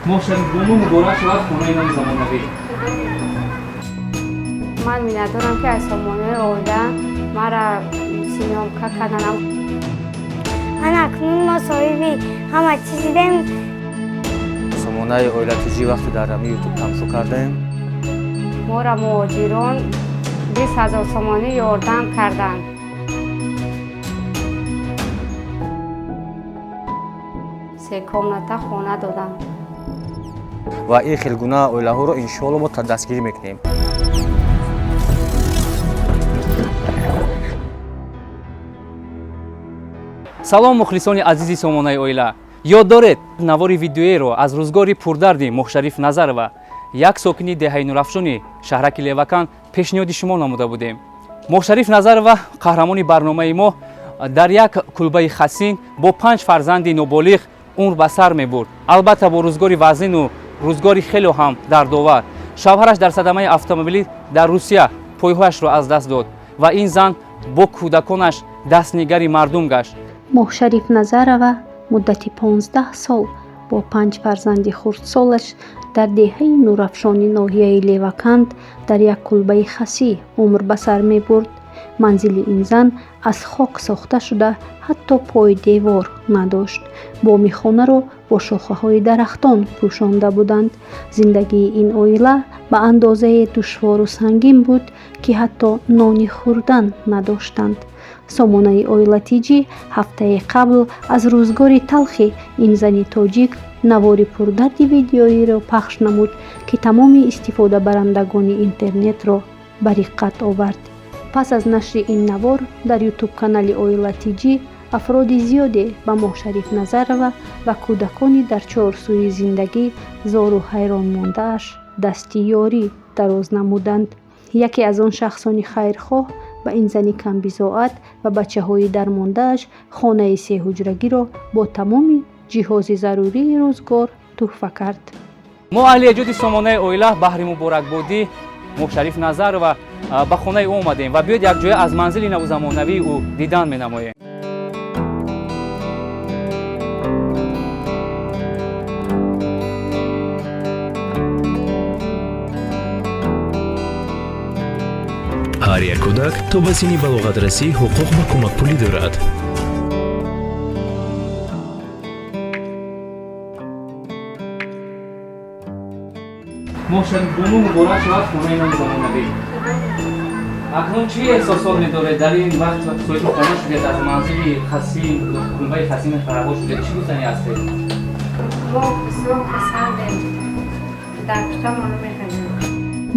Моҳшарифбону, муборак шавад хонаи нави замонавӣ. Ман миннатдорам, ки аз сомонаи оила мара съёмка карданам. Ман акнун мо соҳиби ҳама чиз шудем. Сомонаи Оила ТЖ вақте дар ҳами Ютуб тамошо кардем. Мора муҳоҷирон 20 000 сомонӣ ёрдам карданд. Се комната хона доданд. Ва ин хел гуна оилаҳоро иншоалло мо дастгирӣ мекунем. Салом, мухлисони азизи сомонаи оила. Ёд доред навори видеоеро аз рӯзгори пурдарди Моҳшариф Назарова, як сокини деҳаи Нурафшони шаҳраки Левакан, пешниҳоди шумо намуда будем. Моҳшариф Назарова, қаҳрамони барномаи мо, дар як кулбаи хасин бо панҷ фарзанди ноболиғ умр ба сар мебурд, албатта бо рӯзгори вазнину рӯзгори хеле ҳам дардовар. Шавҳараш дар садамаи автомобилӣ дар Русия пойҳояшро аз даст дод ва ин зан бо кӯдаконаш дастнигари мардум гашт. Моҳшариф Назарова муддати 15 сол бо панҷ фарзанди хурдсолаш дар деҳаи Нурафшони ноҳияи Леваканд дар як кулбаи хасӣ умр ба сар мебурд. Манзили ин зан аз хок сохта шуда, ҳатто пойдевор надошт. Боми хонаро бо шохаҳои дарахтон пӯшонда буданд. Зиндагии ин оила ба андозае душвору сангин буд, ки ҳатто нони хӯрдан надоштанд. Сомонаи Оила ТЖ ҳафтаи қабл аз рӯзгори талхи ин зани тоҷик навори пурдарди видеоиро пахш намуд, ки тамоми истифодабарандагони интернетро ба риққат овард. Пас аз нашри ин навор дар Ютуб-канали Оила ТЖ, афроди зиёде ба Моҳшариф Назарова ва кӯдакони дар чорсӯи зиндагӣ зору ҳайрон мондааш дасти ёрӣ дароз намуданд. Яке аз он шахсони хайрхоҳ ба ин зани камбизоат ва бачаҳои дармондааш хонаи сеҳуҷрагиро бо тамоми ҷиҳози зарурии рӯзгор тӯҳфа кард. Мо, аҳли эҷоди сомонаи оила, баҳри муборакбодӣ Моҳшариф Назарова ба хонаи ӯ омадем ва биёед, якҷоя аз манзили навзамонавии ӯ дидан менамоем. Ҳар як кӯдак то ба синни балоғатрасӣ ҳуқуқ ба кӯмакпулӣ дорад. Моҳшарифбону, муборак шавад хонаи нави замонавӣ. Акнун чӣ эҳсосот медоред дар ин вақт? Соҳиби хона шудед, аз манзили хасин, кулбаи хасини харобот шудед. Чӣ гуфтанӣ ҳастед? Мо бисёр хурсандем, дар пуштамон мехӯрем.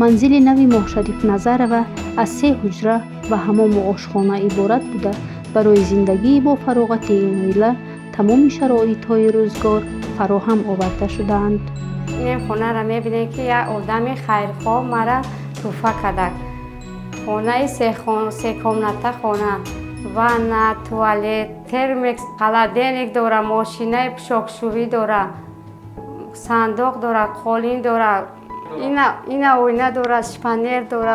Манзили нави Моҳшариф Назарова аз се ҳуҷра ва ҳамому ошхона иборат буда, барои зиндагии бо фароғати ин оила тамоми шароитҳои рӯзгор фароҳам оварда шудаанд. Ин хонаро мебинем, ки як одами хайрхоҳ мара тӯҳфа карда. Хонаи се комната, хона, ванна, туалет, термекс, холодильник дора, мошинаи пӯшокшӯӣ дора, сандоқ дора, қолин дора, ина оина дора, шифоньер дора,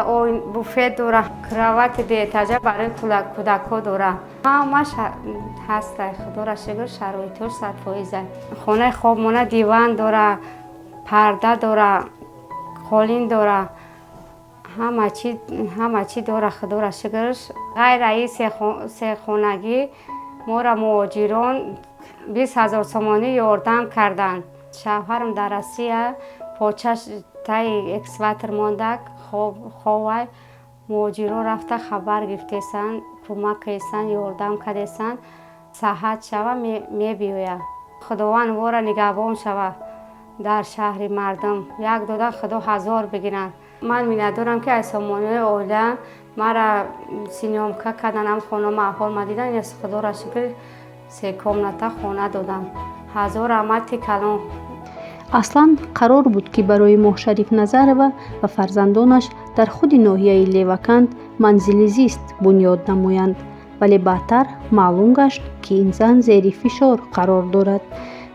буфет дора, кровати дуэтажа барои кӯдакҳо дора. Ҳамаш ҳаста, худоро шукр, шароитҳош 100%. Хонаи хобмона диван дора, парда дора, қолин дора, ҳама чӣ дора, худоро шукр. Ғайр аи сехонагӣ моро муҳоҷирон 20 000 сомонӣ ёрдам карданд. Шавҳарам дар Россия почаш таи экскаватор мондак, ховай. Муҳоҷирон рафта хабар гирифтесанд, кӯмак кардесанд, ёрдам кардесанд. Саҳат шава, мебиёяд. Худованд вора нигаҳбон шава. Дар шаҳри мардум як дода, худо ҳазор бигиранд. Ман миннатдорам, ки аз сомонаи оила мара съёмка карданам, хонама аҳвол ма дидан. Худоро шукр, се комната хона додам. Ҳазор раҳмати калон. Аслан қарор буд, ки барои Моҳшариф Назарова ва фарзандонаш дар худи ноҳияи Леваканд манзили зист бунёд намоянд, вале баъдтар маълум гашт, ки ин зан зери фишор қарор дорад,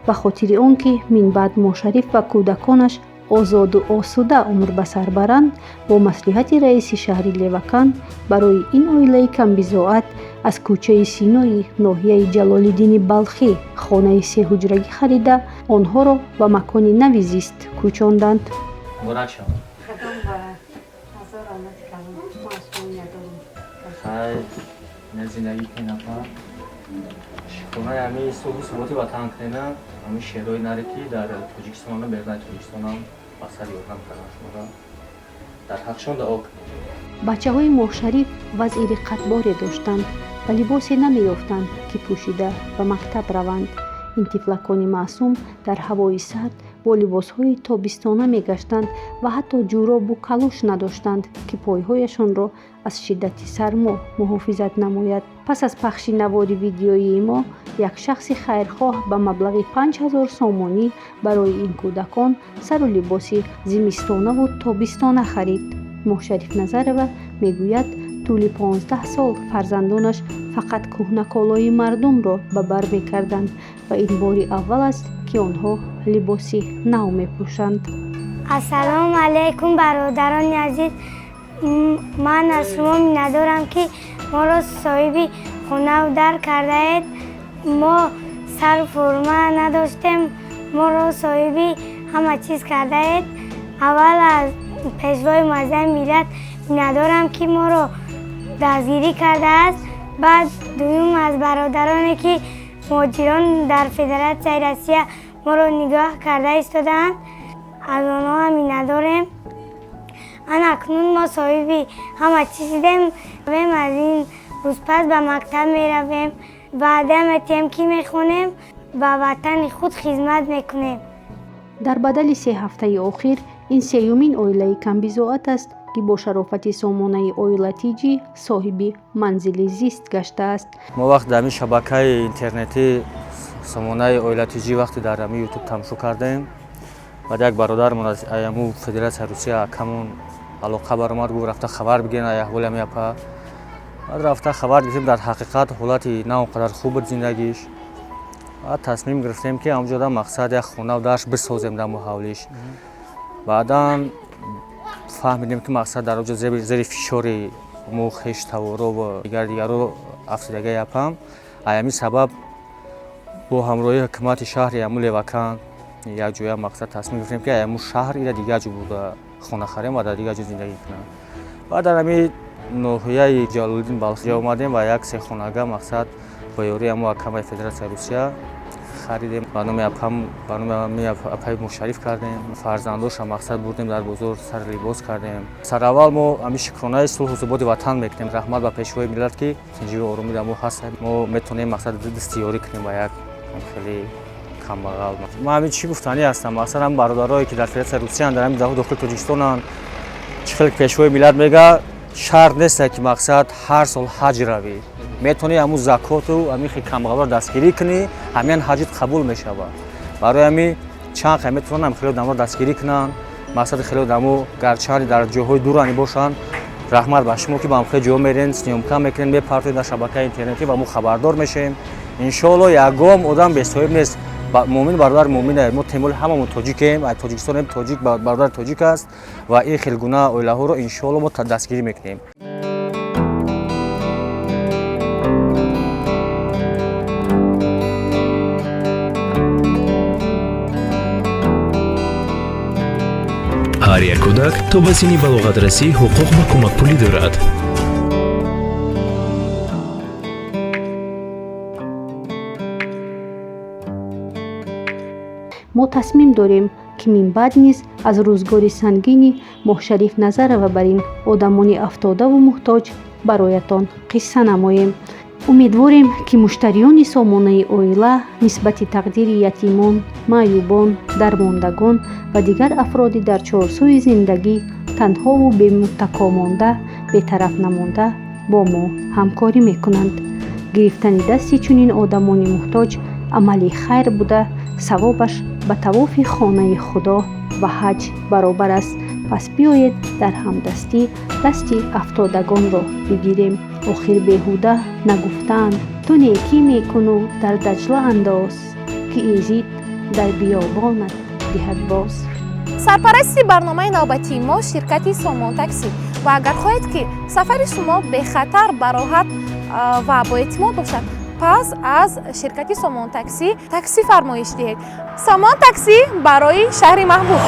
ба хотири он ки минбаъд Моҳшариф ва кӯдаконаш Озоду осуда умр ба сар баранд, бо маслиҳати раиси шаҳри Леваканд барои ин оилаи камбизоат аз кӯчаи Синои ноҳияи Ҷалолиддини Балхӣ хонаи сеҳуҷрагӣ харида, онҳоро ба макони нави зист кӯчонданд. Муборак шавад. Худо муборак. Ҳазор раҳмати калон. Мо аз шумо миннатдорем. Хай, на зиндагӣ кунед, апа. Шукронаи ҳамаи сулҳу суботи ватан кунена, ҳамин шеърҳои наре, ки дар Тоҷикистонам, берунаи Тоҷикистонам ба сар ёрдам кардан шуморо. Дар ҳақшон дуо кунед. Бачаҳои Моҳшариф вазъи риққатборе доштанд ва либосе намеёфтанд, ки пӯшида ба мактаб раванд. Ин тифлакони маъсум дар ҳавои сард бо либосҳои тобистона мегаштанд ва ҳатто ҷӯробу калуш надоштанд, ки пойҳояшонро аз шиддати сармо муҳофизат намояд. Пас аз пахши навори видеоии мо як шахси хайрхоҳ ба маблағи 5000 сомонӣ барои ин кӯдакон сару либоси зимистонаву тобистона харид. Моҳшариф Назарова мегӯяд, тӯли 15 сол фарзандонаш фақат кӯҳнаколои мардумро ба бар мекарданд ва ин бори аввал аст, ки онҳо либоси нав мепӯшанд. Ассалому алайкум, бародарони азиз. Ман аз шумо миннатдорам, ки моро соҳиби хонаву дар кардаед. Мо сару форма надоштем, моро соҳиби ҳама чиз кардаед. Аввал аз Пешвои муаззами миллат миннатдорам, ки моро дастгирӣ кардааст. Баъд дуюм аз бародароне, ки муҳоҷирон дар Федератсияи Россия моро нигоҳ карда истодаанд, аз онҳо ҳам миннатдорем. Ана акнун мо соҳиби ҳама чиз шудем. Аз ин рӯз пас ба мактаб меравем, ваъда метиҳем, ки мехонем, ба ватани худ хизмат мекунем. Дар бадали 3 ҳафтаи охир ин сеюмин оилаи камбизоат аст, ки бо шарофати сомонаи Оила Тиҷӣ соҳиби манзили зист гаштааст. Мо вақт дар ҳамин шабакаи интернетӣ сомонаи Оила Тиҷӣ вақте дар ҳамин Ютуб тамошо кардем, баъд як бародармон аз ҳамун Федератсияи Русия акамон алоқа баромад, гуфт, рафта хабар бигирен ай аҳволи ҳамин апа. Баъд рафта хабар гирифтем, дар ҳақиқат ҳолати на он қадар хуб буд зиндагиш. Баъд тасмим гирифтем, ки ҳамонҷода мақсад як хонаву дарш бисозем дар ҳавлиш. Баъдан фаҳмидем, ки мақсад дар онҷо зери фишори мо хештаворо ва дигар дигаро афтидагаи апам. Ай ҳамин сабаб бо ҳамроҳии ҳукумати шаҳри ҳамун Леваканд якҷоя мақсад тасмим гирифтем, ки ай ҳамун шаҳр ира дигар ҷо бурда хона харем ва дар дигар ҷо зиндагӣ кунам. Баъд дар ҳамин ноҳияи Ҷалолиддин Балхӣ омадем ва як сехонага мақсад бо ёрии ҳамун акамаи Федератсияи Русия харидем, ба номи апам, ба номи ҳамин апаи Мушариф кардем. Фарзандоша мақсад бурдем дар бозор, сар либос кардем. Сараввал мо ҳамин шукронаи сулҳу суботи ватан мекунем. Раҳмат ба Пешвои миллат, ки тинҷиву оромӣ дар мо ҳаст. Мо метавонем мақсад дасти ёрӣ кунем ба як хеле камбағал. Ман ҳамин чӣ гуфтанӣ ҳастам, мақсад ҳам бародарое, ки дар Федератсияи Русияанд, дар ҳамин дохили Тоҷикистонанд, чӣ хеле Пешвои миллат мега, шарт нест, ки мақсад ҳар сол ҳаҷ равӣ. Метавонӣ ҳамун закоту ҳамин хел камбағалро дастгирӣ кунӣ, ҳамин ҳаҷит қабул мешавад. Барои ҳамин чанд хел метавонанд хеле одамро дастгирӣ кунанд. Мақсади хеле одамо гарчанде дар ҷойҳои дурани бошанд, раҳмат ба шумо, ки ба ҳамхел ҷо мерен, съёмка мекунед, мепартоед дар шабакаи интернетӣ ва мо хабардор мешавем. Иншоалло, ягон одам бесоҳиб нест. Муъмин бародар муъмин. Мо темоли ҳамамон тоҷикем, тоҷикистонем, тоҷик бародар тоҷик аст ва ин хел гуна оилаҳоро иншоалло мо дастгирӣ мекунем. Ҳар як кӯдак то ба синни балоғатрасӣ ҳуқуқ ба кӯмакпулӣ дорад. Мо тасмим дорем, ки минбаъд низ аз рӯзгори сангини Моҳшариф Назарова бар ин одамони афтодаву муҳтоҷ бароятон қисса намоем. Умедворем, ки муштариёни сомонаи Оила нисбати тақдири ятимон, маъюбон, дармондагон ва дигар афроди дар чорсӯи зиндагӣ танҳову бемуттако монда, бетараф намонда, бо мо ҳамкорӣ мекунанд. Гирифтани дасти чунин одамони муҳтоҷ амали хайр буда, савобаш ба тавофи хонаи Худо ва ҳаҷ баробар аст. Пас биёед, дар ҳамдастӣ дасти афтодагонро бигирем. Охир беҳуда нагуфтаанд: ту некӣ мекуну дар Даҷла андоз, ки Изид дар биёбонат диҳад боз. Сарпарасти барномаи навбатии мо ширкати Сомон Таксӣ. Ва агар хоҳед, ки сафари шумо бехатар, бароҳат ва боэътимод бошад, пас аз ширкати Сомон Таксӣ таксӣ фармоиш диҳед. Сомон Таксӣ барои шаҳри маҳбуб.